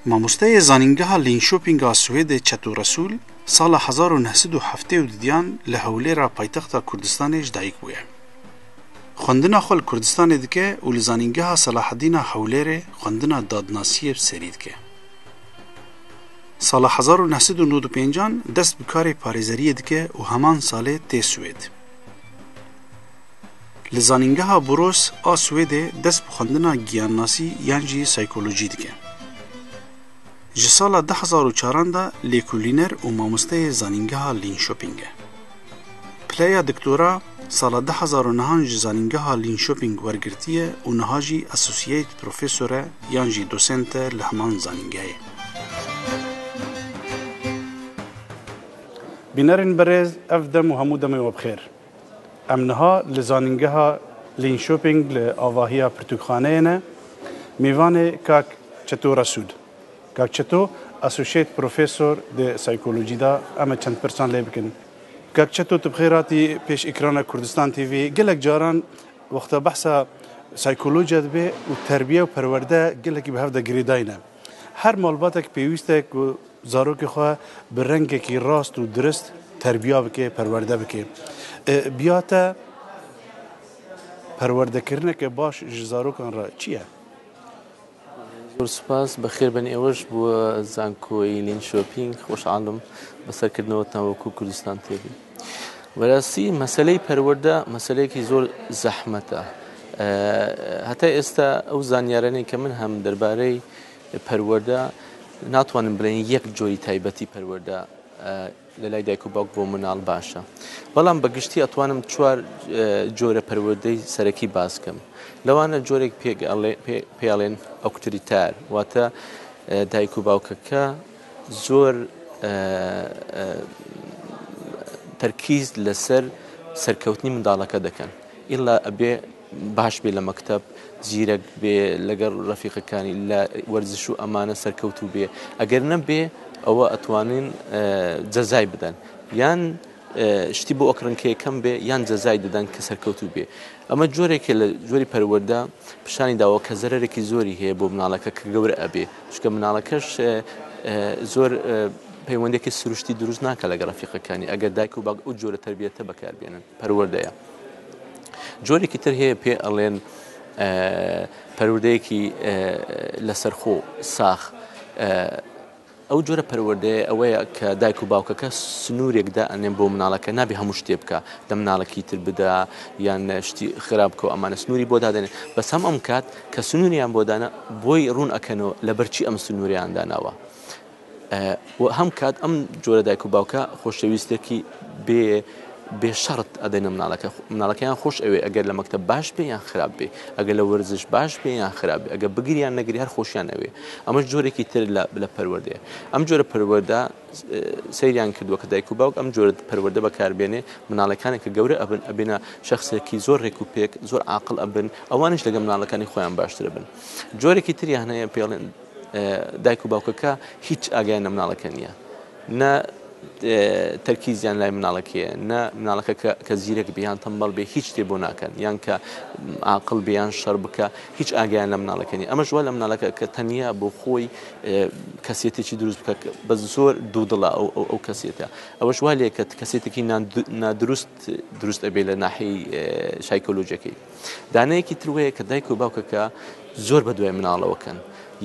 Mamosteyê Zanîngeha Linköping a Swêdê Çeto Resûl sala 1972 yan li Hewlêra paytexta Kurdistanê ji dayik bûye. Xwendina xwe li Kurdistanê dike û li Zanîngeha Selahedîna Hewlêrê xwendina dadnasiyê bi serî dike. Sala 1995 an dest bi karê parêzeriyê dike û heman salê tê Swêd. Li Zanîngeha Borås a Swêdê dest bi xwendina giyannasî yan jî saykolojî dike. Ji sala 2004 an de lêkolîner û mamosteyê Zanîngeha Linköping e. Pileya diktora sala 2009 an ji Zanîngeha Linköping wergirtiye û niha jî associate professor e yan jî dosent e li heman zanîngehê. Bînerên birêz ev dem û hemû demê we bi xêr. Em niha li Zanîngeha Linköping li avahiya pirtûkxaneyê ne. Mêvanê Kak Çeto Resûl. Kak Çeto associate professor di saykolojî de em ê çend pirsan lê bikin. Kak Çeto tu bi xêr hatî pêş ekrana Kurdistan TV. Gelek caran wexta behsa saykolojiya dibe û terbiye û perwerde gelekî bi hev de girêdayî ne. Her malbatek pêwîst e ku zarokê xwe bi rengekî rast û dirist terbiya bike, perwerde bike. Biya te perwerdekirineke baş ji zarokan re çi ye? Zor spas بەخێر بن ئێوەش بۆ زانکۆی لینشۆپینگ خۆشحاڵم بەسەرکردنەوەتان وەکو کوردستان تێبی. بەراستی مەسەلەی پەروەردە مەسەلەیەکی زۆر زەحمەتە. هەتا ئێستا ئەو زانیارانەی کە من هەم دەربارەی پەروەردە ناتوانم بڵێن یەک جۆری تایبەتی پەروەردە لە لای دایک و باوک بۆ مناڵ باشە بەڵام بە گشتی ئەتوانم چوار جۆرە پەروەردەی سەرەکی باس کەم لەوانە جۆرێک پێڵێن auktoritär واتە دایک و باوکەکە زۆر تەرکیز لەسەر سەرکەوتنی منداڵەکە دەکەن ئیلا ئەبێ باش بێ لە مەکتەب زیرەک بێ لەگەڵ ڕەفیقەکانی لە وەرزش و ئەمانە سەرکەوتوو بێ ئەگەر نەبێ ئەوە ئەتوانین جەزای بدەن یان شتی بۆ ئەکڕن کە یەکەم بێ یان جەزای دەدەن کە سەرکەوتوو بێ ئەمە جۆرێکە لە جۆری پەروەردە پیشانی داوە کە زەرەرێکی زۆری هەیە بۆ مناڵەکە کە گەورە ئەبێ چونکە مناڵەکەش زۆر پەیوەندێکی سروشتی دروست ناکە لەگەڵ ڕەفیقەکانی ئەگەر دایک و باوک ئەو جۆرە تەربیەتە بەکاربێنن پەروەردەیە جۆرێکی تر هەیە پێ ئەڵێن پەروەردەیەکی لەسەرخۆ ساخ ئەو جۆرە پەروەردەیە ئەوەیە کە دایک و باوکەکە سنوورێک دائەنێن بۆ مناڵەکە نابێ هەموو شتێ بکا لە مناڵەکی تر بدا یان شتی خراپ بکە و ئەمانە سنووری بۆ دادەنێن بەس هەم ئەم کات کە سنووریان بۆ دانا بۆی ڕوون ئەکەنەوە لەبەرچی ئەم سنووریان داناوە و هەم کات ئەم جۆرە دایک و باوکە خۆشەویستێکی بێ بێ شەڕت ئەدەنە مناڵەکە مناڵەکەیان خۆش ئەوێ ئەگەر لە مەکتەب باش بێ یان خراپ بێ ئەگەر لە وەرزش باش بێ یان خراپ بێ ئەگەر بگری یان نەگری هەر خۆشیان ئەوێ ئەمەش جۆرێکی تر لە لە پەروەردەیە ئەم جۆرە پەروەردە سەیریان کردووە کە دایک و باوک ئەم جۆرە پەروەردە بەکاربێنێ مناڵەکانێک کە گەورە ئەبن ئەبێنە شخصێکی زۆر ڕێک و پێک زۆر عاقڵ ئەبن ئەوانیش لەگە مناڵەکانی خۆیان باشتر بن جۆرێکی تریان هەیە پێڵێن دایک و باوکەکە هیچ ئاگایان لە مناڵەکە نییە نە تەرکیزیان لای مناڵەکەیە نە مناڵەکە کە زیرەک بێ یان تەمبەڵ بێ هیچ شتێ بۆ ناکەن یان کە عاقڵ بێ یان شەڕ بکە هیچ ئاگایان لە مناڵەکە نیە ئەمەش وا لە مناڵەکە کە تەنیا بۆ خۆی کەسێتێکی دروست بکە بە زۆر دوودڵە ئەو ئەو ئەو کەسێتە ئەوەش وا لێ کە کەسێتێکی نادروست دروست ئەبێ لە ناحی سایکۆلۆژیەکەی دانەیەکی تر وەیە کە دایک و باوکەکە زۆر بە دوای مناڵەوە کەن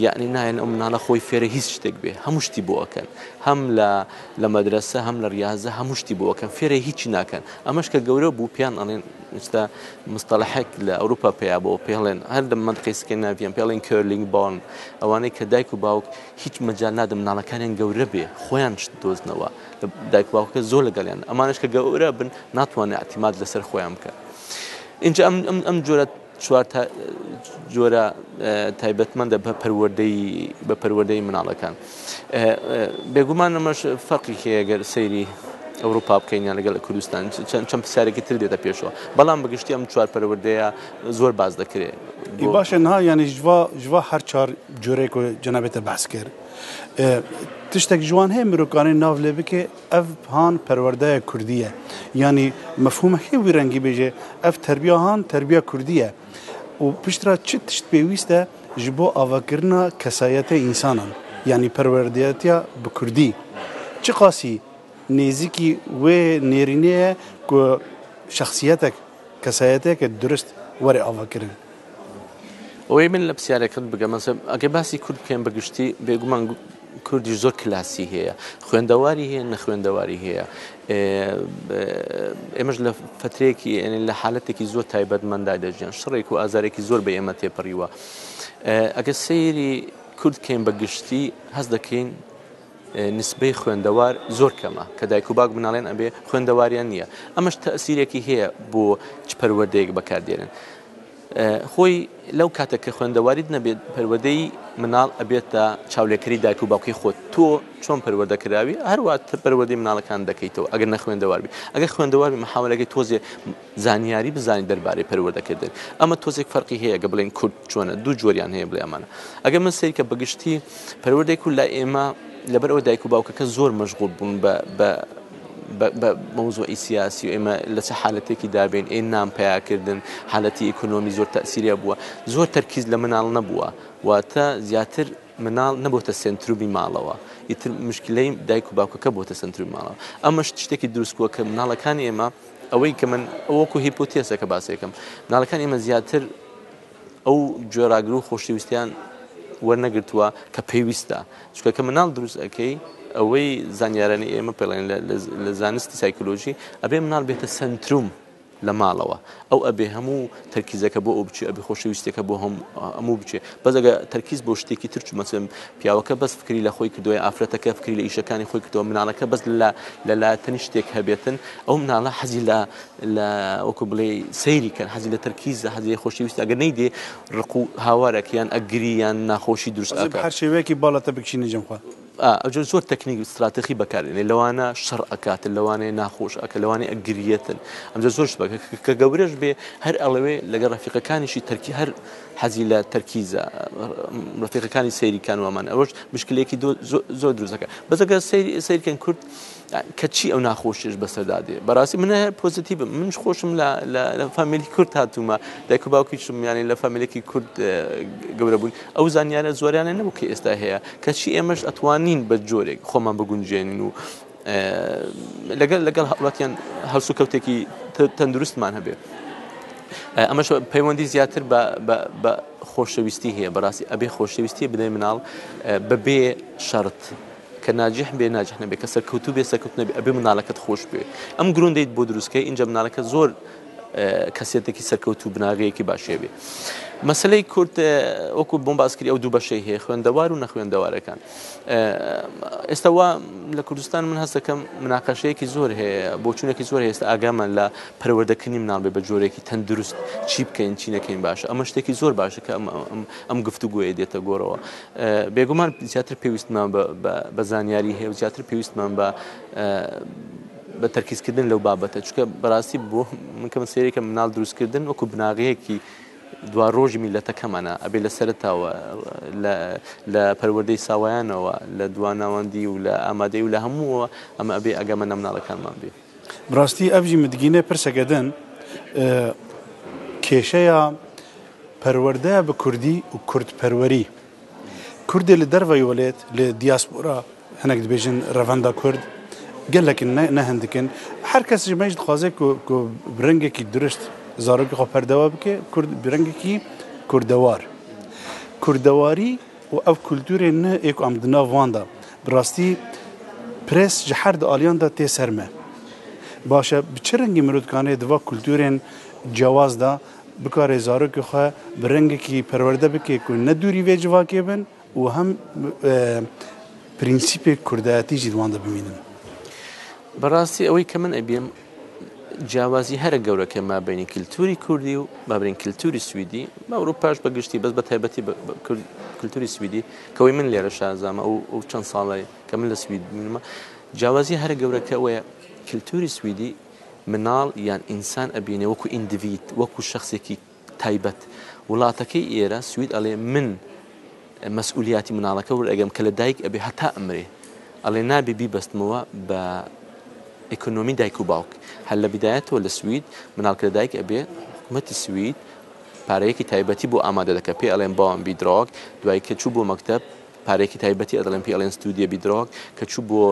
یەعنی نایەن ئەو مناڵە خۆی فێرە هیچ شتێک بێ هەموو شتی بۆ ئەکەن هەم لە لە مەدرەسە هەم لە ڕیازە هەموو شتی بۆ ئەکەن فێرە هیچی ناکەن ئەمەش کە گەورە بوو پێیان ئەڵێن ئێستا مستەڵەحێک لە ئەوروپا پەیا بۆ پێڵێن هەر لە مەنتقەی سکەندیناڤیان پێڵێن curling barn ئەوانەی کە دایک و باوک هیچ مەجال نادەن مناڵەکانیان گەورە بێ خۆیان شت دۆزنەوە دایک و باوکەکە زۆر لەگەڵیان ئەمانش کە گەورە بن ناتوانن اعتماد لەسەر خۆیان بکەن اینجا ئەم ئەم ئەم جۆرە چوار جۆرە تایبەتمەندە بە پەروەردەی بە پەروەردەی مناڵەکان. بێگومان ئەمەش فەرقی هەیە گەر سەیری ئەوروپا بکەین یان لەگەڵ کوردستان چەند پرسیارێکی تر دێتە پێشەوە بەڵام بەگشتی ئەم چوار پەروەردەیە زۆر باس دەکرێت. باشە نها یانی ژوا ژوا هەر چوار جۆرەی کو جەنابێ te behs kir tiştek ji wan heye mirokanê nav lê bike ev han perwerdeya kurdî ye. Yanî mefhûmek heye wî rengî bêje ev terbiya han terbiya kurdî ye û piştra çi tişt pêwîst e ji bo avakirina kesayetê însanan. Yanî perwerdeyetiya bi kurdî çiqasî nêzîkî wê nêrînê ye ku şexsiyetek, kesayetiyeke durist were avakirin? ئەوەی من لە پرسیارەکەت بگەم مەسەلەن ئەگەر باسی کورد بکەین بە گشتی بێگومان کوردیش زۆر کلاسی هەیە خوێندەواری هەیە نەخوێندەواری هەیە ئێمەش لە فترێکی لە حالەتێکی زۆر تایبەتمەندا دەژیان شڕێک و ئازارێکی زۆر بە ئێمە تێپەڕیوە ئەگە سەیری کورد کەین بە گشتی هەست دەکەین نسبەی خوێندەوار زۆر کەمە کە دایک و باوک مناڵیان ئەبێ خوێندەواریان نییە ئەمەش تەسیرێکی هەیە بۆ چ پەروەردەیەک بەکاردێنن خۆی لەو کاتە کە خوێندەواریت نەبێت پەروەردەی مناڵ ئەبێتە چاولێکەری دایک و باوکی خۆت تۆ چۆن پەروەردە کراوی هەروە پەروەردەی مناڵەکان دەکەیتەوە ئەگەر نەخوێندەوار بی ئەگەر خوێندەوار بی محاولەکەی تۆزێ زانیاری بزانی دەربارەی پەروەردەکردن ئەمە تۆزێک فەرقی هەیە گە بڵێن کورد چۆنە دوو جۆریان هەیە بڵێ ئەمانە ئەگەر من سەیرکە بەگشتی پەروەردەی کورد لای ئێمە لەبەر ئەوە دایک و باوکەکە زۆر مەشغوڵ بوون بە بە بە مەوزوعی سیاسی و ئێمە لە چ حالەتێکی دابین ئێ نام پیاکردن حالەتی ئیکۆنۆمی زۆر تەسیرە بووە زۆر تەرکیز لە مناڵ نەبووە واتە زیاتر مناڵ نەبۆتە سێنترومی ماڵەوە ئیتر مشکلەی دایک و باوکەکە بۆتە سنترومی ماڵەوە ئەمەش شتێکی دروستکووە کە مناڵەکانی ئێمە ئەوەی کە من وەکو هیپۆتێسەکە باسێکم مناڵەکان ئێمە زیاتر ئەو گوێڕاگر و خۆشەویستیان وەرنەگرتووە کە پێویستە چونکە کە مناڵ دروست ئەەکەی ئەوەی زانیارانی ئێمە پێڵێن لە زانستی سایکۆلۆژی ئەبێ مناڵ بێتە سنتروم لە ماڵەوە ئەو ئەبێ هەموو تەرکیزەکە بۆ ئەو بچێ ئەبێ خۆشەویستەکە بۆ هەم هەموو بچێ بەس ئەگە تەرکیز بۆ شتێکی تر چوو مەسەلەن پیاوەکە بەس فکری لە خۆی کردووە ئافرەتەکە فکری لە ئیشەکانی خۆی کردووە مناڵەکە بەس لە لە لا تەنی شتێک هەبێتن ئەو مناڵە حەزی لە لە وەکو بڵێ سەیری کەن حەزی لە تەرکیزە حەزی لە خۆشەویستە ئەگەر نەیدێ ڕق و هاوارەک یان ئەگری یان ناخۆشی دروست ئەکات. هەر شێوەیەکی باڵەتە بکشینە جەم خوا. ئەوجا زۆر تەکنیک و ستراتیخی بەکاردێنێ لەوانە شەڕ ئەکاتن لەوانەیە ناخۆش ئەکە لەوانەیە ئەگریەتن ئەمجا زۆر شت بەکە کە گەورەش بێ هەر ئەڵەوێ لەگەڵ ڕەفیقەکانیشی تەرکی هەر حەزی لە تەرکیزە ڕەفیقەکانی سەیری کان وامان ئەوەش مشکلێکی زۆر دروست دەکات بەس ئەگەر سەیری سەیرکەن کورد کە چی ئەو ناخۆشیش بەسەردا دێ بەڕاستی من پۆزیتیڤم منش خۆشم لە لە فامیلی کورد هاتوومە دایک و باوکیشم یانی لە فامیلێکی کورد گەورە بوون ئەو زانیارە زۆریانە نەبوو کە ئێستا هەیە کەچی ئێمەش ئەتوانین بە جۆرێک خۆمان بگونجێنین و لەگەڵ لەگەڵ هاوڵاتیان هەڵسوکەوتێکی تەندروستمان هەبێ ئەمەش پەیوەندی زیاتر بە خۆشەویستی هەیە بەڕاستی ئەبێ خۆشەویستی بدەی مناڵ بەبێ شەرت کە ناجح بێ ناجح نەبێ کە سەرکەوتوو بێ سەرکەوت نەبێ ئەبێ مناڵەکەت خۆش بێ ئەم گروندەیت بۆ دروستکەی اینجا مناڵەکە زۆر کەسێتێکی سەرکەوتوو بناغەیەکی باشێ بێ مەسلەی کورد وەکو بۆم باسکری ئەو دوو بەشەی هەیە خوێندەوار و نەخوێندەوارەکان ئێستا وا لە کوردستان من هەستەکەم مناقەشەیەکی زۆر هەیە بۆچوونێکی زۆر هێستا ئاگامان لە پەروەردەکردنی مناڵ بێ بە جۆرێکی تەندروست چی بکەین چی نەکەین باشە ئەمە شتێکی زۆر باشە کە ئەم گفتوگۆیە دێتە گۆڕەوە بێگومان زیاتر پێویستمان بە زانیاری هەیە و زیاتر پێویستمان بە بە تەرکیزکردن لەو بابەتە چونکە بەڕاستی بۆ من کە من سەیرێکە مناڵ دروستکردن وەکو بناغەیەکی دوا ڕۆژی میلەتەکەمانە ئەبێ لە سەرتاوە لە پەروەردەی ساوایانەوە لە دواناوەندی و لە ئامادەی و لە هەمووەوە ئەمە ئەبێ ئەگەمە نە مناڵەکانمان بێ. بڕاستی ئەv jî min digîne pirseke din kêşeya perwerdeya bi kurdî û kurdperwerî. Kurdê li derveyî welêt li diaspora hinek dibêjin revenda kurd gelek in ne hindik in. Her kes ji me jî dixwaze ku ku bi rengekî durist zarokê xwe perdewa bike kurd bi rengekî kurdewar. Kurdewarî û ev kulturê ne ê ku em di nav wan de bi rastî pres ji her di aliyan de tê ser me. Baş e bi çi rengî mirov dikane di va kulturên cewaz de bikare zarokê xwe bi rengekî perwerde bike ku ne dûrî vê civakê bin û hem prensîpê kurdayetî jî di wan de bimînin. بە ڕاستی ئەوەی کە من ئەبیم جیاوازی هەرە گەورەکە مابینی کللتوری کوردی و بابرین کللتوری سویدی بە ئەوروپاش بە گشتی بەس بە تایبەتی کللتوری سویدی کەەوەی من لێرە شازامە ئەو ئەو چەند ساڵی کە من لە سوید بینمە جیاوازی هەرە گەورەکە ئەوەیە کللتوری سویدی مناڵ یان ئینسان ئەبینێ وەکو ئیندڤید وەکو شخصێکی تایبەت وڵاتەکەی ئێرە سوید ئەڵێ من مەسئولیاتی مناڵەکە وەرئەگرم کە لە دایک ئەبێ هەتا ئەمرێ ئەڵێ نابێ بیبەستمەوە بە ئیکۆنۆمی دایک و باوک هەر لە بدایەتەوە لە سوید مناڵ کە لە دایک ئەبێ حکوومەتی سوید پارەیەکی تایبەتی بۆ ئامادە دەکە پێ ئەڵێن باوان بیدرۆک دوای کە چوو بۆ مەکتەب. پارێکی تایبەتی ئەدەڵێن پێ ئەڵێن studiebidrag کە چوو بۆ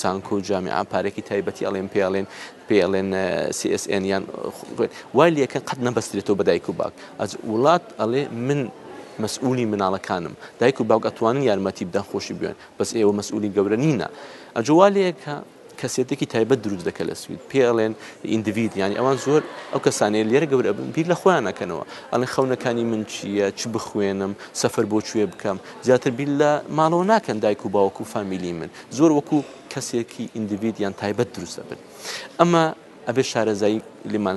زانکۆ و جامیعە پارێکی تایبەتی ئەڵێن پێ ئەڵێن پێ ئەڵێن CSN یان وای لەکەن قەت نەبەسترێتەوە بە دایک و باک ئەز وڵات ئەڵێ من مەسئولی مناڵەکانم دایک و باوک ئەتوانن یارمەتی بدەن خۆشی بوێن بەس ئێوە مەسئولی گەورە نینە ئەجۆ وا لەیەکە کەسێتێکی تایبەت دروست دەکە لە سوید پێ ئەڵێن individ یانی ئەوان زۆر ئەو کەسانەیە لێرە گەورە بن بیر لە خۆیان ئەکەنەوە ئەڵێن خەونەکانی من چییە چ بخوێنم سەفەر بۆ کوێ بکەم زیاتر بیر لە ماڵەوە ناکەن دایک و باوک و فامیلی من زۆر وەکو کەسێکی individ یان تایبەت دروست ئەبن ئەمە ئەبێ شارەزایی لێمان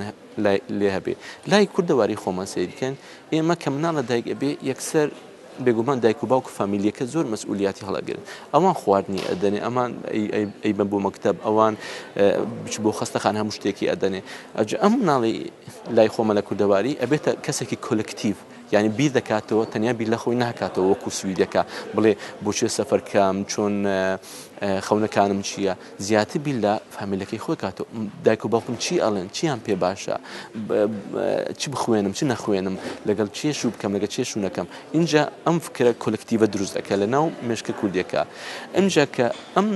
لێ هەبێ لای کوردەواری خۆمان سەیرکەن ئێمە کە مناڵە دایک ئەبێ یەکسەر بێگومان دایک و باوک و فامیلیەکە زۆر مەسئولیاتی هەڵەگرن ئەوان خواردنی ئەدەنێ ئەمان ئەیبەن بۆ مەکتەب ئەوان بچ بۆ خەستەخان هەموو شتێکی ئەدەنێ ئەج ئەم مناڵی لای خۆمە لە کوردەواری ئەبێتە کەسێکی کۆلکتیڤ یعنی بیر دەکاتەوە تەنیا بیر لە خۆی ناکاتەوە وەکو سویدەکە بڵێ بۆچێ سەفەرکەم چۆن خەونەکانم چییە زیاتر بیر لە فامیلەکەی خۆی کاتەوە دایک و باوکم چی ئەڵێن چیان پێ باشە چ بخوێنم چ نەخوێنم لەگەڵ چێ شوو بکەم لەگە چێ شوو نەکەم اینجا ئەم فکرە کۆلکتیڤە دروست دەکە لە ناو مێشکە کوردیەکە ئینجا کە ئەم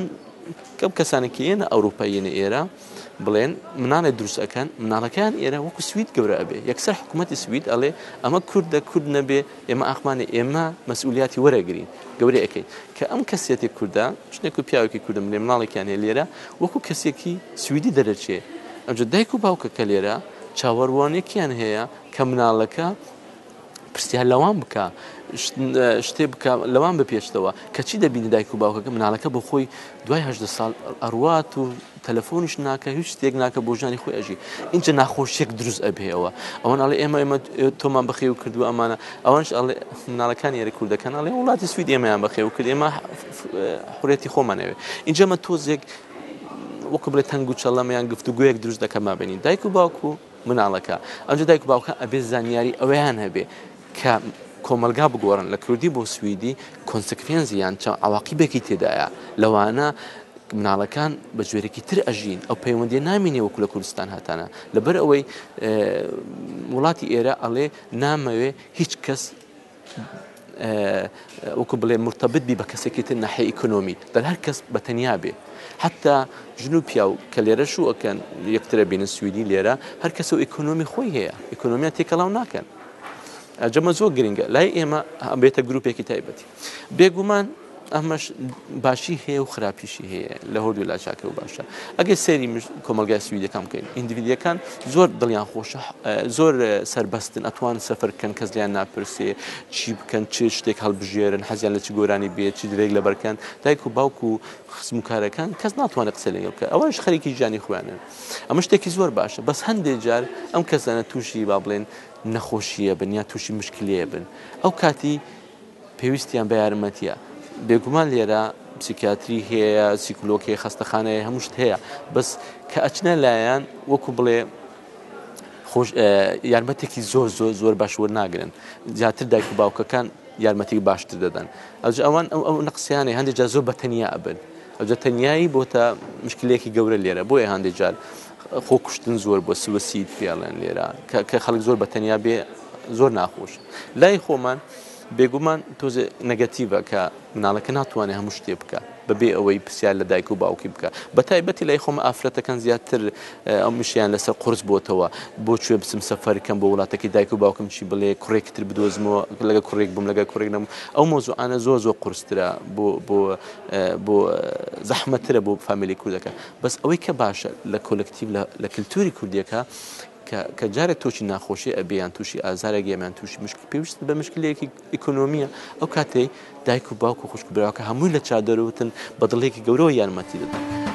کەم کەسانێکی یەنە ئەوروپا یەنە ئێرە بڵێن مناڵێ دروست ئەکەن مناڵەکان ئێرە وەکو سوید گەورە ئەبێ یەکسەر حکوومەتی سوید ئەڵێ ئەمە کوردە کورد نەبێ ئێمە ئاخمانێ ئێمە مەسئولیاتی وەرەگرین گەورەی ئەکەین کە ئەم کەسیەتی کوردە ژنێک و پیاوێکی کوردم لێ مناڵێکیان هەیە لێرە وەکو کەسێکی سویدی دەرەچێ ئەمجا دایک و باوکە کە لێرە چاوەڕوانێکیان هەیە کە مناڵەکە پرسیار لەوان بکە شتێ بکە لەوان بپێشتەوە کەچی دەبینی دایک و باوکەکە مناڵەکە بۆ خۆی دوای هەدە ساڵ ئەڕوات و تەلەفۆنیش ناکە هیچ شتێک ناکە بۆ ژیانی خۆی ئەژی ئینجا ناخۆشیەک دروست ئەبێەوە ئەوان ئەڵێ ئێمە ئێمە تۆمان بەخێو کردو ئەمانە ئەوانش ئەڵێ مناڵەکانی یاری کوردەکان ئەڵێ وڵاتی سوید ئێمەیان بەخێو کرد ئێمە حرێتی خۆمانەوێ ئینجا مە تۆزێک وەکو بڵێ تەنگ و چەڵەمەیان گفتوگویەک دروست دەکە مابێنی دایک و باوک و مناڵەکە ئەمجا دایک و باوکە ئەبێ زانیاری ئەوەیان هەبێ کە کۆمەڵگا بگۆڕن لە کوردی بۆ سویدی consequence یان چەند عەواقیبێکی تێدایە لەوانە مناڵەکان بە جۆرێکی تر ئەژین ئەو پەیوەندیە نامینێ وەکو لە کوردستان هاتانە لەبەر ئەوەی وڵاتی ئێرە ئەڵێ نامەوێ هیچ کەس وەکو بڵێ مرتبط بی بە کەسێکی تر ناحیە ئیکۆنۆمی دەر هەر کەس بە تەنیا بێ حتا ژن و پیاو کە لێرە شوو ئەکەن یەکترە بینن سویدی لێرە هەر کەسە و ئیکۆنۆمی خۆی هەیە ئیکۆنۆمیان تێکەڵاو ناکەن ئەجەمە زۆر گرنگە لای ئێمە بێتە گروپێکی تایبەتی بێگومان ئەمەش باشی هەیە و خراپیشی هەیە لە هەردوو لا چاکە و باشە ئەگەر سەیری کۆمەلگای سویدەکان بکەین individ ەکان زۆر دڵیان خۆشە زۆر سربەستن ئەتوان سەفەر بکەن کەس لیان ناپرسێ چی بکەن چ شتێک هەڵبژێرن حەزیان لە چ گۆرانی بێت چ جلێک لەبەرکەن دایک و باوک و خزم و کارەکان کەس ناتوانێت قسە لەگەڵ بکە ئەوانش خەریکی ژیانی خۆیانن ئەمە شتێکی زۆر باشە بەس هەندێک جار ئەم کەسانە تووشی با بڵێن نەخۆشیە بن یا تووشی مشکلەیە بن ئەو کاتی پێویستیان بە یارمەتیە. بێگومان لێرە پسیکیاتری هەیە، سیکولۆگ هەیە، خەستەخانە هەیە، هەموو شت هەیە، بەس کە ئەچنە لایان وەکو بڵێ خۆش یارمەتێکی زۆر زۆر زۆر باش وەرناگرن، زیاتر دایک و باوکەکان یارمەتی باشتر دەدەن. ئەوجا ئەوان ئەو ئەو نەقسیانەی هەندێک جار زۆر بە تەنیا ئەبن. ئەوجا تەنیایی بۆتە مشکلەیەکی گەورە لێرە، بۆیە هەندێک جار خۆکوشتن زۆر بووە، suicide پێ ئەڵێن لێرە، کە کە خەڵک زۆر بە تەنیا بێ زۆر ناخۆشە. لای خۆمان بێگومان تۆزێ negative ە کە مناڵەکە ناتوانێت هەموو شتێ بکە بەبێ ئەوەی پرسیار لە دایک و باوکی بکە بە تایبەتی لای خۆم ئافرەتەکان زیاتر ئەو مشیان لەسەر قرس بۆتەوە بۆ کوێ بچم سەفەرکەم بۆ وڵاتەکەی دایک و باوکم چی بڵێ کوڕێکی تر بدۆزمەوە لەگە کوڕێک بووم لەگە کوڕێک نەم ئەو مۆزوعانە زۆر زۆر قورسترە بۆ بۆ بۆ زەحمەترە بۆ فامیلی کوردەکە بەس ئەوەی کە باشە لە کۆلکتیڤ لە کللتوری کوردیەکە کە کە جارێ تۆشی ناخۆشی ئەبێ یان تووشی ئازارێک یان تووشی مشکل پێویست بە مشکلێکی ئیکۆنۆمیە ئەو کاتەی دایک و باوک و خوشک و براکە هەمووی لە چادەرەوتن بە دڵێکی گەورەوە یارمەتی دەدەن.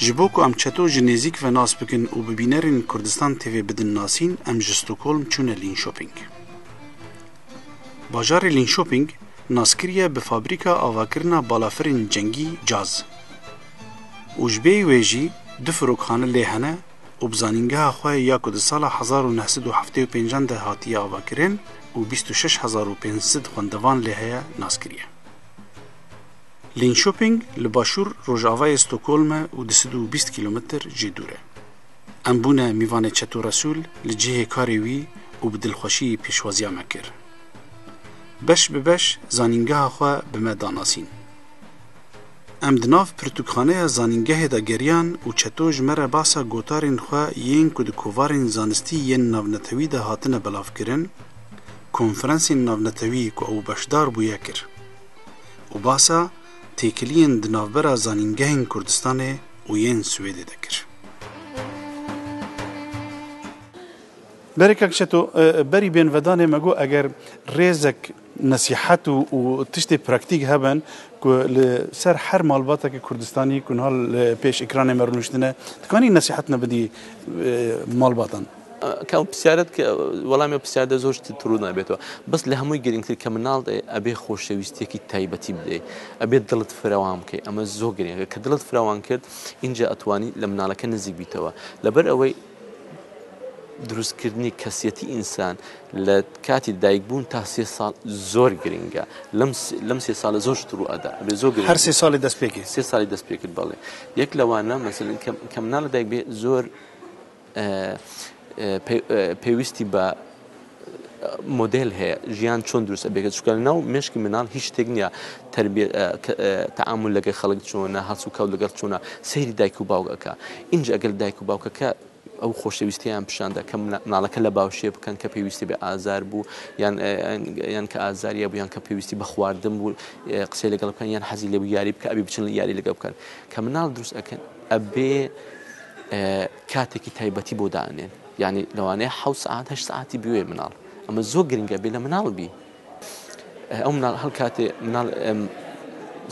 Ji bo ku em Çeto ji nêzîk ve nas bikin û bi bînerên Kurdistan TV bidin nasîn em ji Stockholm çûne Linköping. Bajarê Linköping naskiriye bi fabrîka avakirina balafirên cengî Jazz. Û ji bêyî wê jî du firokxane lê hene. û bi zanîngeha xwe ya ku di sala 1975 an de hatiye avakirin û 26500 xwendevan lê heye nas kiriye. Linköping li başûr rojavayê Stockholm e û 220 kîlometr jê dûr e. Em bûne mîvanê Çeto Resûl li cihê karê wî û bi dilxweşî pêşwaziya me kir. Beş bi beş zanîngeha xwe bi me da nasîn. Em di nav pirtûkxaneya zanîngehê de geriyan û Çeto ji me re behsa gotarên xwe yên ku di kovarên zanistî yên navnetewî de hatine belavkirin, konferensên navnetewî ku ew beşdar bûye kir û behsa têkiliyên di navbera zanîngehên Kurdistanê û yên Swêdê de kir. Berê kak Çeto, berî bênvedanê me got eger rêzek nesîhet û tiştê praktîk hebin ku li ser her malbateke Kurdistanî ku niha li pêş ekranê me rûniştine, dikanî nesîhetine bidî malbatan? کە ئەو پرسیارەت کە وەڵامی ئەو پرسیارە زۆر شتی تر ڕوون ئەبێتەوە بەس لە هەمووی گرنگتر کە مناڵ دێ ئەبێ خۆشەویستیەکی تایبەتی بدەی ئەبێ دڵت فرەوان بکەی ئەمە زۆر گرنگە کە دڵت فراوان کرد ئینجا ئەتوانی لە مناڵەکە نزیک بیتەوە لەبەر ئەوەی دروستکردنی کەسیەتی ئینسان لە کاتی دایک بوون تا سێ ساڵ زۆر گرنگە لەم لەم سێ ساڵە زۆر شت ڕوو ئەدا ئەبێ زۆر گرنگ هەر سێ ساڵی دەست پێ کرد سێ ساڵی دەست پێ کرد بەڵێ یەک لەوانە مەسەلەن کە مناڵ لە دایک بێ زۆر پێویستی بە مۆدێل هەیە ژیان چۆن دروست ئەبێت چونکە لەناو مێشکی مناڵ هیچ شتێک نییە تربیە تەعامول لەگەڵ خەڵک چۆنە هەڵس و کەوت لەگەڵ چۆنە سەیری دایک و باوک ئەکا ئینجا ئەگەر دایک و باوکەکە ئەو خۆشەویستیان پیشاندا کە مناڵەکە لە باوشێ بکەن کە پێویستی بە ئازار بوو یان یان کە ئازاریە بوو یان کە پێویستی بە خواردن بوو قسەی لەگەڵ بکەن یان حەزی لێ بوو یاری بکە ئەبێ بچن یاری لەگەڵ بکەن کە مناڵ دروست ئەکەن ئەبێ کاتێکی تایبەتی بۆ دانێن یانی لەوانەیە حەوت سەعات هەشت سەعاتی بوێ مناڵ ئەمە زۆر گرنگە بێ لە مناڵ بی ئەو مناڵ هەر کاتێ مناڵ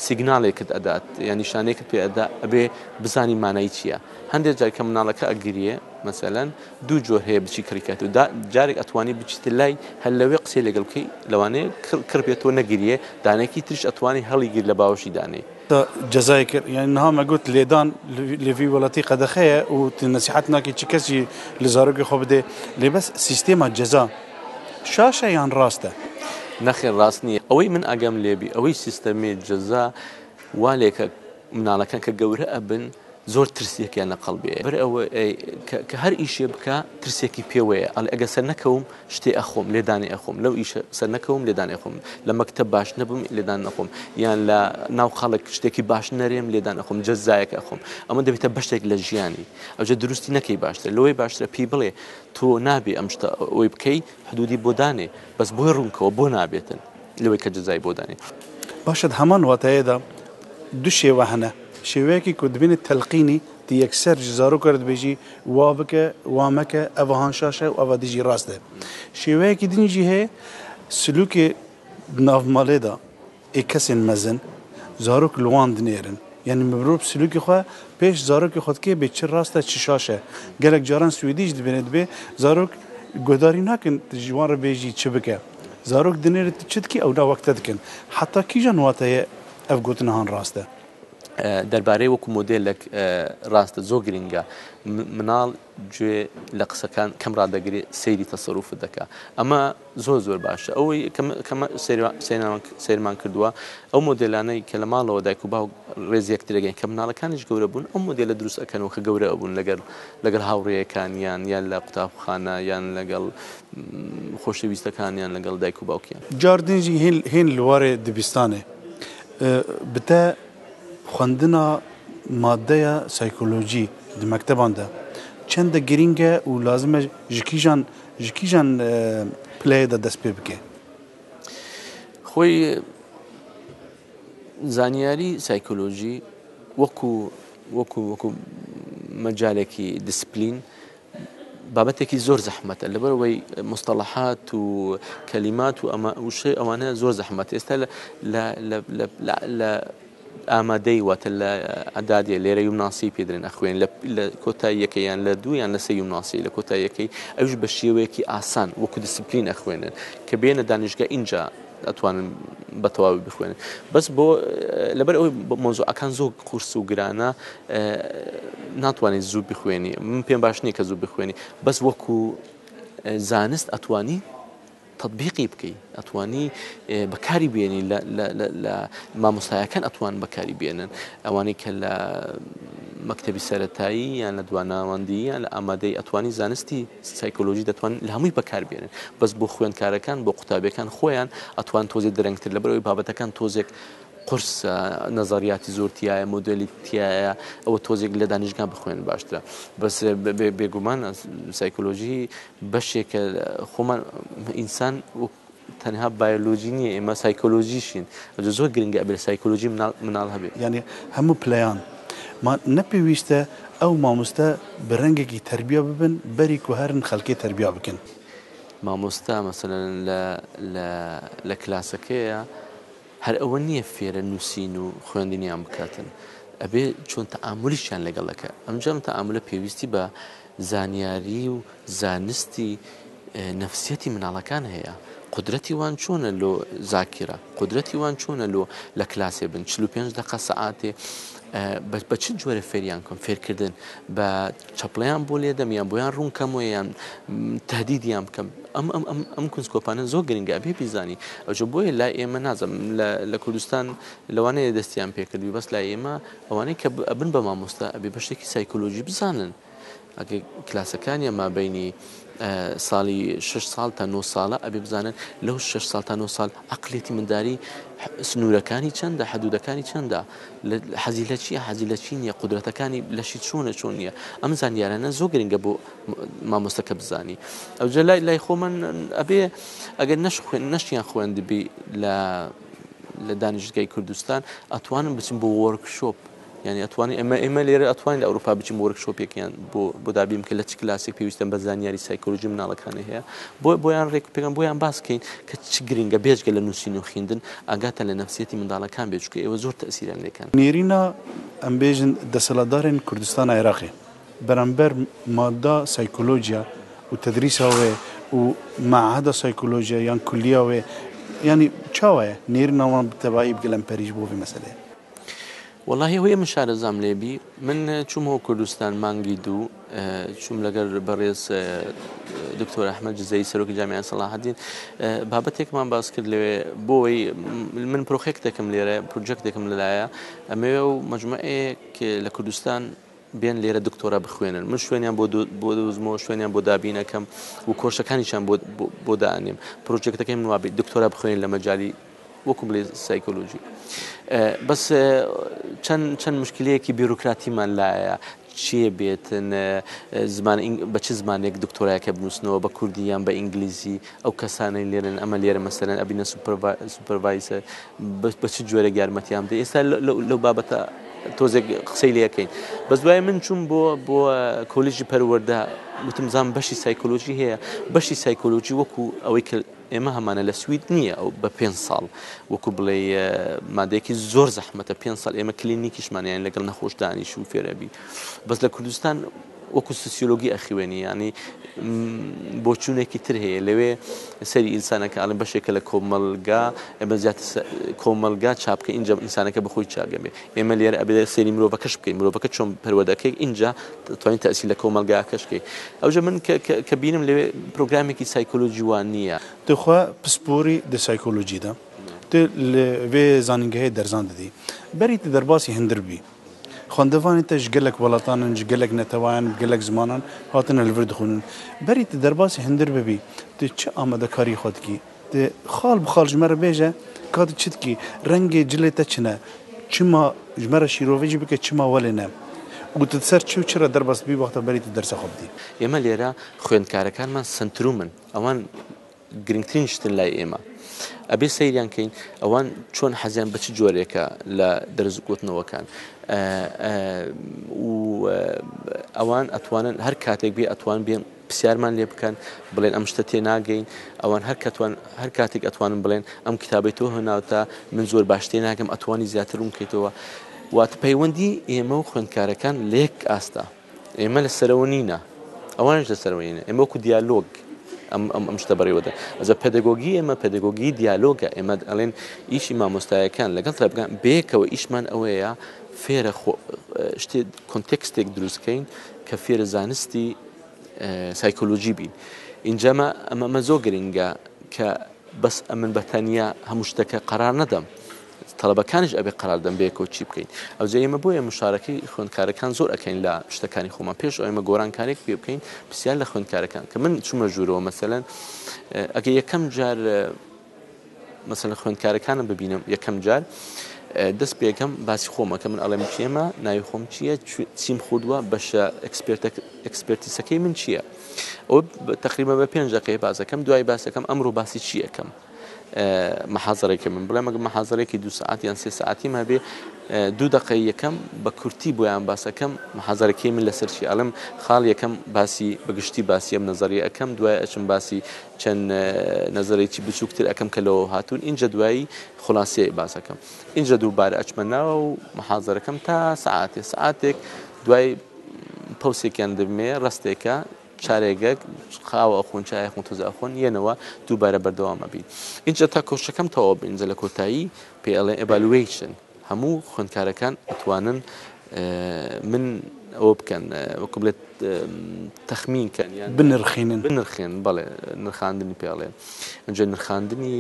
سیگنالێکت ئەدات یان نیشانەیەکت پێ ئەدا ئەبێ بزانی مانای چییە هەندێک جار کە مناڵەکە ئەگریێ مەسەلەن دوو جۆر هەیە بچی کڕیکات و جارێک ئەتوانی بچیتە لای هەر لەوێ قسەی لەگەڵ بکەی لەوانەیە کڕ بێتەوە نەگریێ دانێکی تریش ئەتوانی هەڵیگیر لە باوەشی دانێی. جەزای کرد یانی نها me got lêdan li vî welatî qedexe ye û tu nesîhet nakî çi kes jî li zarokê xwe bide lê bes sîstêma ceza şaş e yan rast e؟ نەخێر ڕاست نییە ئەوەی من ئاگام لێبی ئەوەی سیستەمی جەزا وا لێکە مناڵەکان کە گەورە ئەبن زۆر ترسێکیان لە قەڵبێ بەر ئەوە کە هەر ئیشێ بکە ترسێکی پێوەیە ئەڵێ ئەگەر سەر نەکەوم شتێ ئەخۆم لێدانێ ئەخۆم لەو ئیشە سەر نەکەوم لێدان ئەخۆم لە مەکتەب باش نەبم لێدان نەخۆم یان لە ناو خەڵک شتێکی باش نەرێم لێدان ئەخۆم جەزایەک ئەخۆم ئەمە دەبێتە بەشێک لە ژیانی ئەوجە دروستی نەکەی باشتر لەوەی باشترە پێی بڵێ تۆ نابێ ئەم شتە ئەوەی بکەی حدودی بۆ دانێ بەس بۆی ڕوونکەوە بۆ نابێتن لەوەی کە جەزای بۆ دانێ. باشە هەمان واتایەدا دو شێوە هەنە شێوەیەکی کو دبینی تەلقینی tu yekser ji zaroka re dibêjî wa bike wa meke eva han şaş e û eva dijî rast e. Şêweyekî din jî heye silûkê di nav malê de ê kesên mezin zarok li wan dinêrin. Yanî mirov silûkê xwe pêş zarokê xwe dike bê çi rast e çi şaş e. Gelek caran Swêdî jî dibêne dibê zarok guhdarî nakin tu ji wan re bêjî çi bike. Zarok dinêre tu çi dikî ew na wek te dikin. Heta kîjan wateye ev gotina han rast e? دەربارەی وەکو مۆدێلێک ڕاستە زۆر گرنگە مناڵ گوێ لە قسەکان کەم ڕادەگرێ سەیری تەسەروفت دەکا ئەمە زۆر زۆر باشە ئەوەی کەمە سەیرمان کردووە ئەو مۆدێلانەی کە لە ماڵەوە دایک و باوک ڕێز یەکترەگەن کە مناڵەکانیش گەورە بوون ئەو مۆدێلە دروست ئەکەنەوە کە گەورە ئەبوون لەگەڵ لەگەڵ هاوڕێیەکانیان یان لە قوتابخانە یان لەگەڵ خۆشەویستەکانیان لەگەڵ دایک و باوکیان. جار din jî hên hên li warê dibistanê bi te xwendina maddeya saykolojî di mekteban de çende girîng e û lazim e ji kîjan ji kîjan pileyê de dest pê bike؟ خۆی زانیاری سایکۆلۆژی وەکو وەکو وەکو مەجالێکی دیسپلین بابەتێکی زۆر زەحمەتە لەبەرئەوەی مستەڵەحات و کەلیمات و ئەمە وشەی ئەوانە زۆر زەحمەت ئێستا لە لە لە لە لە لە ئامادەی واتە لە ئەدادیە لێرە یومناسی پێ درێن ئەخوێن لە لە کۆتاییەکەی یان لە دوو یان لە سێ یومناسی لە کۆتاییەکەی ئەویش بە شێوەیەکی ئاسان وەکو دیسپلین ئەخوێنن کە بێنە دانیشگا ئینجا ئەتوانن بە تەواوی بخوێنن بەس بۆ لەبەر ئەوەی مەوزوعەکان زۆر قورس و گرانە ناتوانێت زوو بخوێنی من پێم باش نییە کە زوو بخوێنی بەس وەکو زانست ئەتوانی تەتبیقی بکەی ئەتوانی بەکاری بێنی لە مامۆستایەکان ئەتوان بەکاری بێنن ئەوانەی کە لە مەکتەبی سەتایی یان لە دواناوەندی یان لە ئامادەی ئەتوانی زانستی سایکۆلۆژی دەتوان لە هەمووی بەکار بێنن بەس بۆ خوێندکارەکان بۆ قوتابیەکان خۆیان ئەتوان تۆزێک درەنگتر لەبەرئەوەی بابەتەکان تۆزێک قورسە نەزەریاتی زۆر تایە مۆدێلی تایە ئەوە تۆزێک لە دانیشگا بخوێن باشترە بەس بێگومان سایکۆلۆژی بەشێکە خۆمان ئینسان تەنها بایۆلۆجی نییە ئێمە سایکۆلۆژیشین ئەوجا زۆر گرنگە ئەبێ سایکۆلۆژی مناڵ هەبێ. یانی هەموو پلەیان ما نە پێویستە ئەو مامۆستا بە رەنگێکی تەربیە ببن بەری کو هەرن خەلکێ تەربیە بکن. مامۆستا مەسەلەن لە لە لە کلاسەکەیە هەر ئەوە نییە فێرە نووسین و خوێندنیان بکاتن ئەبێ چۆن تەعامولیشیان لەگەڵ دەکا ئەمجا ئەم تەعامولە پێویستی بە زانیاری و زانستی نەفسیەتی مناڵەکان هەیە قودرەتی وان چۆنە لۆ زاکیرە قودرەتی وان چۆنە لۆ لە کلاسێ بن 45 دقە سەعاتێ بە چ جۆرە فێریان کەم فێرکردن بە چەپڵیان بۆ لێدەم یان بۆیان ڕوون کەمەوە یان تهدیدیان بکەم ئەم ئەم ئەم ئەم کنسکۆپانە زۆر گرنگە ئەبێ بیزانی ئەوجە بۆیە لای ئێمە نازم لە کوردستان لەوانەیە دەستیان پێکردوی بەس لای ئێمە ئەوانەی کە ئەبن بە مامۆستا ئەبێ بەشێکی سایکۆلۆژی بزانن ئەگەر کلاسەکانیان مابەینی ساڵی شش ساڵ تا نۆ ساڵە ئەبێ بزانن لەو شش ساڵ تا نۆ ساڵ عەقڵیەتی منداری سنوورەکانی چەندە حدودەکانی چەندە حەزی لە چییە حەزی لە چی نییە قودرەتەکانی لەشی چۆنە چۆن نییە ئەم زانیارانە زۆر گرنگە بۆ مامۆستەکە بزانی ئەوجا لای لای خۆمان ئەبێ ئەگەر نەش خوێن نەشیان خوێندبی لە لە دانیشتگای کوردستان ئەتوانن بچن بۆ وۆرکشۆپ یانی ئەتوانی ئێمە ئێمە لێرە ئەتوانین لە ئەوروپا بچین وۆرکشۆپێکیان بۆ بۆ دابین بکەین لە چ کلاسێک پێویستە بە زانیاری سایکۆلۆژی مناڵەکانی هەیە بۆ بۆیان ڕێک پێکەن بۆیان باس کەین کە چ گرنگە بێجگە لە نووسین و خیندن ئاگاتان لە نەفسیەتی منداڵەکان بێت چونکە ئێوە زۆر تەئسیریان لێکەن. نێرینا ئەم بێژن دەسەلاتدارێن کوردستانا عێراقێ بەرامبەر ماددا سایکۆلۆجیا و تەدریسا وێ و مەعهەدا سایکۆلۆجیا یان کولیا وێ یانی چاوایە نێرینا وان bi تەبایی bi gelemperî ji bo vê meseleyê. وەڵاهی ئەوەی من شارەزام لێ بی من چوومەوە کوردستان مانگی دوو چووم لەگەر بەڕێز دکتۆر ئەحمەد جزەی سەرۆکی جامیعە سەڵاحەدین بابەتێکمان باس کرد لەوێ بۆی من پرۆخێکتێکم لێرە پرۆجێکتێکم لەلایە ئەمەوێ و مەجموعەیەک لە کوردستان بێن لێرە دکتۆرا بخوێنن من شوێنیان بۆ بۆ دۆزمەوە شوێنیان بۆ دابینەکەم و کۆرسەکانیشان بۆ بۆ دانێم پرۆجێکتەکەی من وابێت دکتۆرا بخوێنن لە مەجالی وەکو بڵێ سایکۆلۆژی بەس چەند چەند مشکلەیەکی بیرۆکراتیمان لایە چیە بێتن زمان بە چ زمانێک دکتۆرایەکە بنووسنەوە بە کوردی یان بە ئینگلیزی ئەو کەسانەی لێرن ئەمە لێرە مەسەرەن ئەبینە سوپەرڤایسەر بە چ جۆرێک یارمەتیان بدەی ئێستا لەو بابەتە تۆزێک قسەی لەکەین بەس دوای من چوم بۆ بۆ کۆلیژی پەروەردە وتم زان بەشی سایکۆلۆژی هەیە بەشی سایکۆلۆژی وەکو ئەوەی کە ئێمە هەمانە لە سوید نییە ئەو بە پێ ساڵ وەکو بڵێ مادەیەکی زۆر زەحمەتە پێ ساڵ ئێمە کلینیکیشمانیان لەگەڵ نەخۆشدانیش و فێرەبی بەس لە کوردستان وەکو سوسیۆلۆگی ئەخوێنی یانی بۆچوونێکی تر هەیە لەوێ سەری ئینسانەکە ئەڵێن بەشێکە لە کۆمەڵگا ئێمە زیاتر کۆمەڵگا چاپکە ئینجا ئینسانەکە بەخۆی چاگەبێ ئێمە لێرە ئەبێ سەیری مرۆڤەکەش بکەین مرۆڤەکە چۆن پەروەردەکەی ئینجا توانین تەئسیر لە کۆمەڵگاکەش بکەین ئەوجا من کە بینم لەوێ پرۆگرامێکی سایکۆلۆجی وان نییە. Tu xwe pisporî di saykolojî de, tu li vê zanîngehê derzan didî. Berî tu derbasî hindir bî. Xwendevanên te ji gelek welatan in, ji gelek netewayan, bi gelek zimanan hatine li vir dixwînin. Berî tu derbasî hindir bibî, tu çi amadekarî xwe dikî? Tu xal bi xal ji me re bêje ka tu çi dikî, rengê cilê te çi ne, çima ji me re şîrove jî bike çima welê ne û tu di ser çi û çi re derbas dibî wexta berî tu dersa xwe bidî. Ême lêre xwendkarekanman sentrum in. Ewan گرنگترین شتن لای ئێمە. ئەبێ سەیریان کەین ئەوان چۆن حەزیان بە چ جۆرێکە لە دەرس گوتنەوەکان و ئەوان ئەتوانن هەر کاتێک بێ ئەتوان بێن پرسیارمان لێ بکەن بڵێن ئەم شتە تێ ناگەین ئەوان هەر کەتوان هەر کاتێک ئەتوانن بڵێن ئەم کتابەی تۆ هێناوتە من زۆر باش تێ ناگەم ئەتوانی زیاتر ڕوون کەیتەوە واتە پەیوەندی ئێمە و خوێندکارەکان لە یەک ئاستە ئێمە لە سەرەوە نینە ئەوانش لە سەرەوە نینە ئێمە وەکو دیالۆگ. ئەم ئەم ئەم شتە بەڕێوە دەن. ئەجا پەدەگۆگی ئێمە پەدەگۆگی دیالۆگە، ئێمە ئەڵێن ئیشی مامۆستایەکان لەگەڵ تەلەبەکان بەیەکەوە ئیشمان ئەوەیە فێرە خۆ شتێ کۆنتێکستێک دروست کەین کە فێرە زانستی سایکۆلۆژی بین. ئینجا ئەمە ئەمە زۆر گرنگە کە بەس ئەمن بە تەنیا هەموو شتەکە قەرار نەدەم. تەڵەبەکانیش ئەبێ قەرار دەن بەیەکەوە چی بکەین. ئەوجا ئێمە بۆیە مشارەکەی خوێندکارەکان زۆر ئەکەین لە شتەکانی خۆمان پێش ئەوەی ئێمە گۆرانکاریەک پێ بکەین پرسیار لە خوێندکارەکان کە من چوومە ژوورەوە مەسەلەن ئەگە یەکەم جار مەسەلەن خوێندکارەکانم ببینم یەکەم جار دەست پێکەم باسی خۆمەکە من ئەڵێم کێمە ناوی خۆم چییە چیم خوردووە بەشە expertise ەکەی من چییە ئەو تقریبا بە پێنج دقەیە باسەکەم دوای باسەکەم ئەمڕۆ باسی چی ئەەکەم محازەرەی من بڵێم ئەگەر محازەرێکی دو سەعات یان سێ سەعاتیم هەبێ دوو دەقەی یەکەم بە کورتی بۆیان باسەکەم محازەرەکەی من لەسەر چی ئەڵێم خاڵ یەکەم باسی بەگشتی باسی ئەم نەزەریە ئەەکەم دوای ئەچم باسی چەند نەزەرێکی بچووکتر ئەەکەم کە لەوە هاتوون اینجا دوایی خلاصەیە باسەکەم اینجا دووبارە ئەچمە ناوە و محازەرەکەم تا سەعاتێ سەعاتێک دوای پەوسێکیان دەبمێ ڕستێکە چارێگەک قاوە ئەخۆن چای ئەخۆن تۆزێ ئەخۆن یەنەوە دووبارە بەردەوام ئەبین ئینجا تا کۆشەکەم تەواو بێ ئینجا لە کۆتایی پێ ئەڵێن evaluation هەموو خوێندکارەکان ئەتوانن من ئەوە بکەن وەکو بڵێت تەخمین کەن یان بنرخێنن بنرخێن بەڵێ نرخاندنی پێ ئەڵێن ئینجا نرخاندنی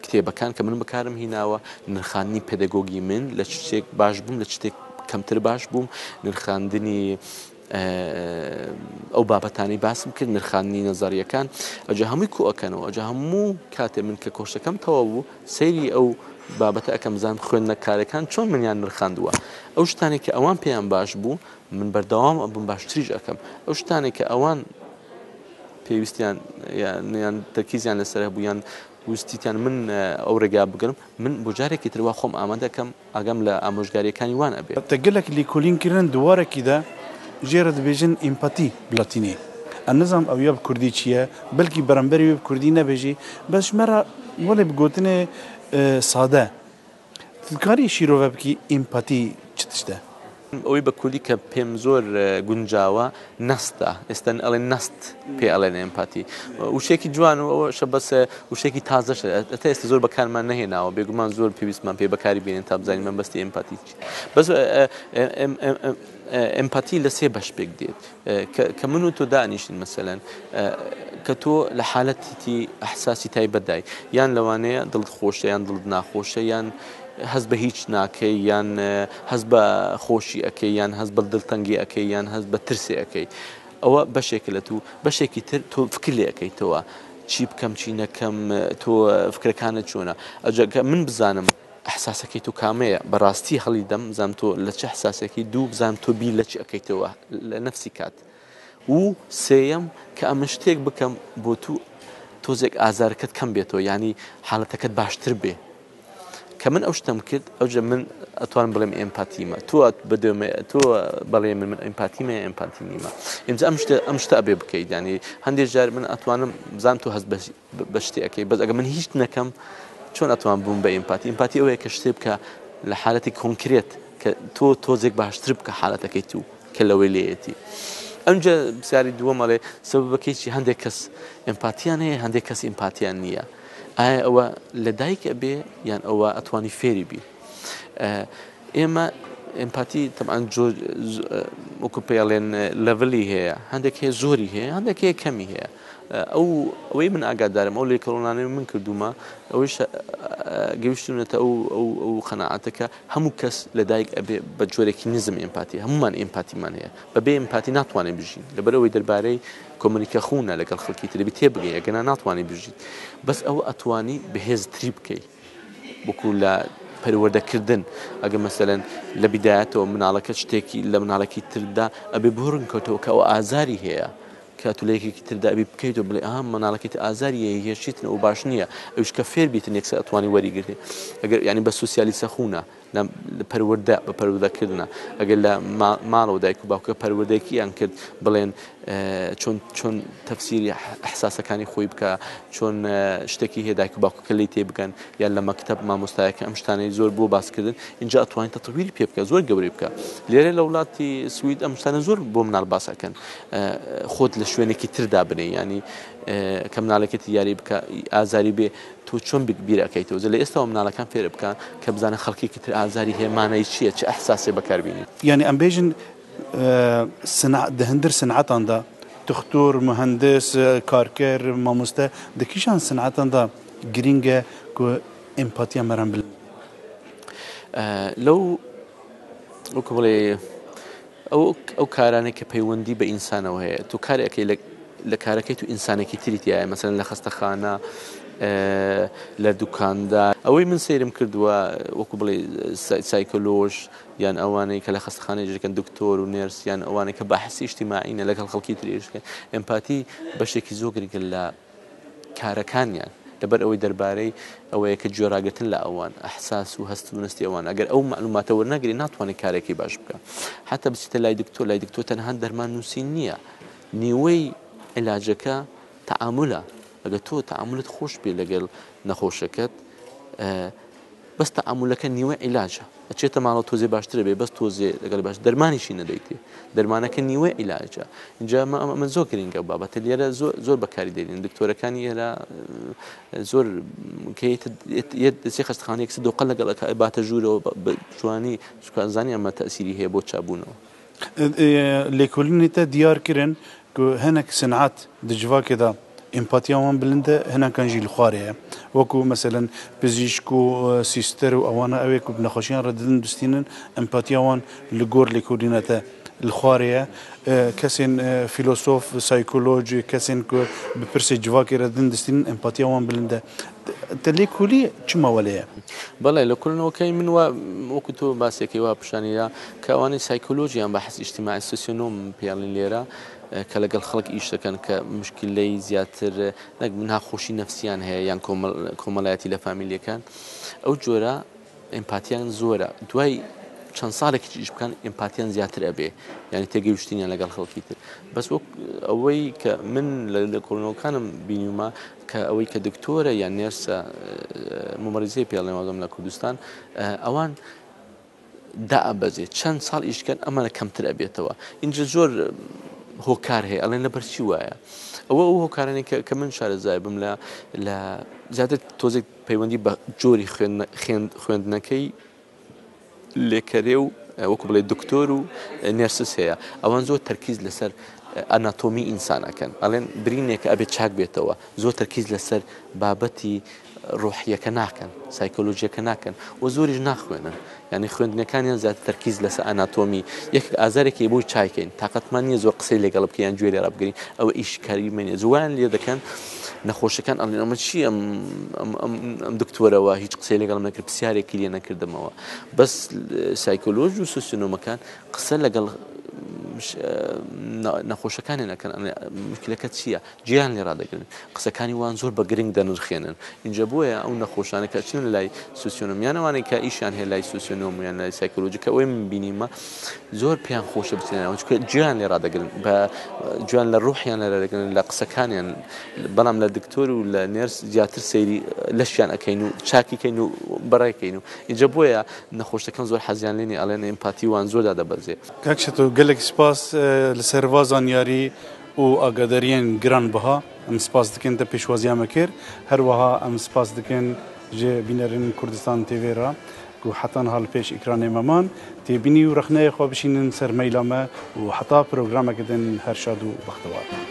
کتێبەکان کە من بەکارم هیناوە نرخاندنی پێدەگۆگی من لە شتێک باش بووم لە شتێک کەمتر باش بووم نرخاندنی ئەو بابەتانەی باسم کرد نرخاندنی نەزەریەکان ئەجا هەمووی کۆ ئەکەنەوە ئەجا هەموو کاتێ من کە کۆشەکەم تەواو بوو سەیری ئەو بابەتە ئەکەم بزانم خوێندنەکارەکان چۆن منیان نرخاندووە ئەو شتانێک کە ئەوان پێیان باش بوو من بەردەوام ئەبم باشتریش ئەەکەم ئەو شتانێک کە ئەوان پێویستیان یان تەرکیزیان لەسەر هەبوو یان ویستیان من ئەو ڕێگا بگرم من بۆ جارێکی تر وا خۆم ئامادەکەم ئاگام لە ئامۆژگاریەکانی وان ئەبێ. Te gelek lêkolîn kirin di warekî de jê re dibêjin empatî bi latînî. Ez nizanim ew ya bi kurdî çi ye, belkî beramberî wê bi kurdî nebe jî, bes ji me re welê bi gotinê sade. Tu dikarî şîrove bikî empatî çi tişt e? ئەوەی بە کوردی کە پێم زۆر گونجاوە نەستە، ئێستا ئەڵێن نەست پێ ئەڵێن ئێمپاتی. وشەیەکی جوان و ئەوەشە بەس وشەیەکی تازەشە تا ئێستا زۆر بەکارمان نەهێناوە، بێگومان زۆر پێویستمان پێ بەکاری بێنین تا بزانین مەبەستی ئێمپاتی چی. بەس ئێمپاتی لە سێ بەش پێک دێت کە من و تۆ دانیشین مەسەلەن کە تۆ لە حالەتی ئەحساسی تایبەتدای یان لەوانەیە دڵت خۆشە یان دڵت ناخۆشە یان هەست بە هیچ ناکەی یان هەست بە خۆشی ئەکەی یان هەست بە دڵتەنگی ئەکەی یان هەست بە ترسێ ئەکەی ئەوە بەشێکە لە تو بەشێکی تر تۆ فکر لێ ئەکەیتەوە چی بکەم چی نەکەم تۆ فکرەکانت چۆنە ئەجا کە من بزانم ئەحساسەکەی تۆ کامەیە بەڕاستی هەڵی دەم بزانم تۆ لە چ ئەحساسێکی دوو بزانم تۆ بیر لە چی ئەکەیتەوە لە نەفسی کات و سێیەم کە ئەمن شتێک بکەم بۆ تو تۆزێک ئازارەکەت کەم بێتەوە یانی حاڵەتەکەت باشتر بێ کە من ئەو شتەم کرد ئەوجا من ئەتوانم بڵێم ئێمپاتیمە تۆ بدەمێ تۆ بەڵێ من من ئێمپاتیمە ئێمپاتی نیمە ئینجا ئەم شتە ئەم شتە ئەبێ بکەیت ینی هەندێک جار من ئەتوانم بزانم تۆ هەست بە شتێ ئەەکەی بەس ئەگە من هیچ نەکەم چۆن ئەتوان بووم بە ئێمپاتی ئێمپاتی ئەوەیە کە شتێ بکە لە حالەتی کۆنکرێت کە تۆ تۆزێک باشتر بکە حالەتەکەی تو کە لەوەی لێیەتی. ئەمجا پرسیاری دووەم ئەڵێ سەبەبەکەی چی هەندێک کەس ئێمپاتیان هەیە هەندێک کەس ئێمپاتیان نییە ئایا ئەوە لە دایک ئەبێ یان ئەوە ئەتوانی فێری بی ئێمە ئێمپاتی تەبعەن وەکو پێڵێن لەڤلی هەیە هەندێک هەیە زۆری هەیە هەندێک هەیە کەمی هەیە ئەو ئەوەی من ئاگادارم ئەو لێکۆڵانەی من کردوومە ئەوەیش گەیشتونەتە ئەو ئەو ئەو قەناعەتەکە هەموو کەس لە دایک ئەبێ بە جۆرێکی نزم ئێمپاتی هەموومان ئێمپاتیمان هەیە بەبێ ئێمپاتی ناتوانێت بژین لەبەرئەوەی دەربارەی کۆمەنیکە خوونە لەگەڵ خەڵکی تر دەبی تێبگەی ئەگەنا ناتوانی بژیت بەس ئەوە ئەتوانی بەهێزتری بکەی وەکو لە پەروەردەکردن ئەگە مەسەلەن لە بیدایەتەوە مناڵەکە شتێکی لە مناڵێکی تردا ئەبێ بۆ ڕوون کەوتەوە کە ئەو ئازاری هەیە کە تو لە یەکێکی تردا ئەبی بکەیت و بڵێ ئەها مناڵەکەی تر ئازاری هەیە هێشتن ئەو باش نییە ئەویش کە فێر بیتن یەکسەر ئەتوانی وەریگرتێ ئەگەر یانی بە سوسیالیسە خوونە. لە پەروەردە بە پەروەردەکردنە ئەگەر لە ماڵەوە دایک و باوکە پەروەردەیەکیان کرد بڵێن چۆن چۆن تەفسیری ئەحساسەکانی خۆی بکە چۆن شتێکی هەیە دایک و باوکەکە لێی تێ بگەن یان لە مەکتەب مامۆستایەکە ئەم شتانەی زۆر بۆ باسکردن اینجا ئەتوانین تەتویری پێ بکە زۆر گەورەی بکە لێرە لە وڵاتی سوید ئەم شتانە زۆر بۆ مناڵ باس ئەکەن خۆت لە شوێنێکی تردا بنێ ینی کە مناڵێکت یاری بکە ئازاری بێ تۆ چۆن بیر ئەکەیتەوە جا لە ئێستاوە مناڵەکان فێر بکە کە بزانە خەڵکێکی تر ئازاری هەیە مانای چییە چ ئەحساسێ بەکاربینی. یانی ئەم بێژن دە هندر سنعەتان دا دختۆر، موهەندس، کارکەر، مامۆستە دە کیژان سنعەتان دا گرینگە کو ئێمپاتیا مەران بلند بێ؟ لەو وەکو بڵێ ئەو ئەو کارانەی کە پەیوەندی بە ئینسانەوە هەیە تۆ کارێ ئەکەی لە لە کارەکەی تو ئینسانێکی تری تایە مەسەلەن لە خەستەخانە لە دوکاندا ئەوەی من سەیرم کردووە وەکو بڵێ سایکۆلۆژ یان ئەوانەی کە لە خەستەخانە ئیش دەکەن دکتۆر و nurse یان ئەوانەی کە باحسی ئیجتیماعینە لەگەڵ خەڵکی تر ئیش دەکەن ئێمپاتی بەشێکی زۆر گرنگە لە کارەکانیان لەبەر ئەوەی دەربارەی ئەوەیە کە گوێڕاگرتن لە ئەوان ئەحساس و هەست و نەستی ئەوان ئەگەر ئەو مەعلوماتە وەرنەگری ناتوانێت کارێکی باش بکە حتا بچیتە لای دکتۆر لای دکتۆر تەنها دەرمان نووسین نییە نیوەی علاجەکە تەعامولە ئەگەر تۆ تەعامولت خۆش بێ لەگەڵ نەخۆشەکەت بەس تەعامولەکە نیوەی عیلاجە ئەچێتە ماڵەوە تۆزێ باشترە بێ بەس تۆزێ لەگەڵ باش دەرمانیشی نەدەیتێ دەرمانەکە نیوەی عیلاجە اینجا ئەمە زۆر گرنگە بابەتە لێرە زۆر زۆر بەکاری دێنین دکتۆرەکانی ئێرە زۆر دەچێ خەستخانەیەک دۆقە لەگەڵ باتە ژوورەوە بە جوانی سوکانزانی ئەمە تەسیری هەیە بۆ چابوونەوە. لێکۆلینê te diyar kirin ku hinek sinat di civakê de empatiya wan bilind e, hinekan jî li xwarê ye. Wekû meselen pizîşk û sîster û ewana ew ê ku bi nexweşiyan re didin distînin, empatiya wan li gor lêkolîna te li xwarê ye. Kesên fîlosof, saykoloj, kesên ku bi pirsê civakê re didin distînin, empatiya wan bilind e. Te lêkolî çima welê ye? بەڵێ لێکۆڵینەوەکەی من وا وەکو تۆ باسێکی وا پیشانی دا کە ئەوانەی سایکۆلۆژیان بەحس ئیجتیماعی socionom پێڵین لێرە کە لەگەڵ خەڵک ئیش دەکەن کە مشکلەی زیاتر نەک ناخۆشی نەفسیان هەیە یان کۆمەڵایەتی لە فامیلیەکان ئەو جۆرە ئێمپاتیان زۆرە دوای چەند ساڵێکی ئیش بکەن ئێمپاتیان زیاتر ئەبێ یعنی تێگەیشتنیان لەگەڵ خەڵکی تر بەس وەک ئەوەی کە من لە لێکۆڵینەوەکانم بینیومە کە ئەوەی کە دکتۆرە یان nurse ە مومەریزەی پێڵێن وازم لە کوردستان ئەوان دائەبەزێ چەند ساڵ ئیش کەن ئەمانە کەمتر ئەبێتەوە ئینجا زۆر هۆکار هەیە ئەڵێن لەبەر چی وایە ئەوە ئەو هۆکارانەی کە کە من شارەزای بم لە لە زیاتر تۆزێک پەیوەندی بە جۆری خوێندنەکەی لێکەرێ و وەکو بڵێ دکتۆر و nurse هەیە ئەوان زۆر تەرکیز لەسەر ئەناتۆمی ئینسان ئەکەن ئەڵێن برینێکە ئەبێت چاک بێتەوە زۆر تەرکیز لەسەر بابەتی ڕۆحیەکە ناکەن سایکۆلۆژیەکە ناکەن و زۆریش ناخوێنن یعنی خوێندنەکانیان زیاتر تەرکیز لەسەر ئەناتۆمی یەک ئازارێکی بۆی چایکەین تاقەتمان نییە زۆر قسەی لەگەڵ بکەین یان گوێ لێ ڕابگرین ئەوە ئیشکاری منێ زوان لێ دەکەن نەخۆشەکان ئەڵێن ئەمە چی ئەم ئەم دکتۆرەوە هیچ قسەی لەگەڵم نەکرد پرسیارێکی لێ نەکردمەوە بەس سایکۆلۆژ و socionom ەکان قسە لەگەڵ نەخۆشەکانی نەکەن مشکلەکە چییە گوێیان لێ ڕادەگرن، قسەکانی وان زۆر بە گرنگ دەنرخێنن، ئینجا بۆیە ئەو نەخۆشانە کە ئەچنە لای socionom یان ئەوانەی کە ئیشیان هەیە لای socionom و یان لای سایکۆلۆجی کە ئەوەی من بینیمە زۆر پێیان خۆشە بچنە ناوە چونکە گوێیان لێ ڕادەگرن بە گوێیان لە ڕوحیان لێ ڕادەگرن لە قسەکانیان بەڵام لە دکتۆر و لە nurse زیاتر سەیری لەشیان ئەکەین و چاکی کەین و بەڕێکەین و ئینجا بۆیە نەخۆشەکان زۆر حەزیان لێ نیە ئەڵێن ئێمپاتی وان زۆر دادەبەزێ. کاک شەتۆ گەلێک سپاس لەسەر ڤا زانیاری و ئاگاداریەن گران بها ئەم سپاس دکن تە پێشوازیا مە کرد هەروەها ئەم سپاس دکن ژ بینەرن کوردستان تێ ڤێ را کو حەتا نها لە پێش ئیکرانێ مە مان تێبینی و رەخنەێ خوە بشینن سەر مەیلا مە و حەتا پرۆگرامەکە دن هەر شاد و بەختەوار بن.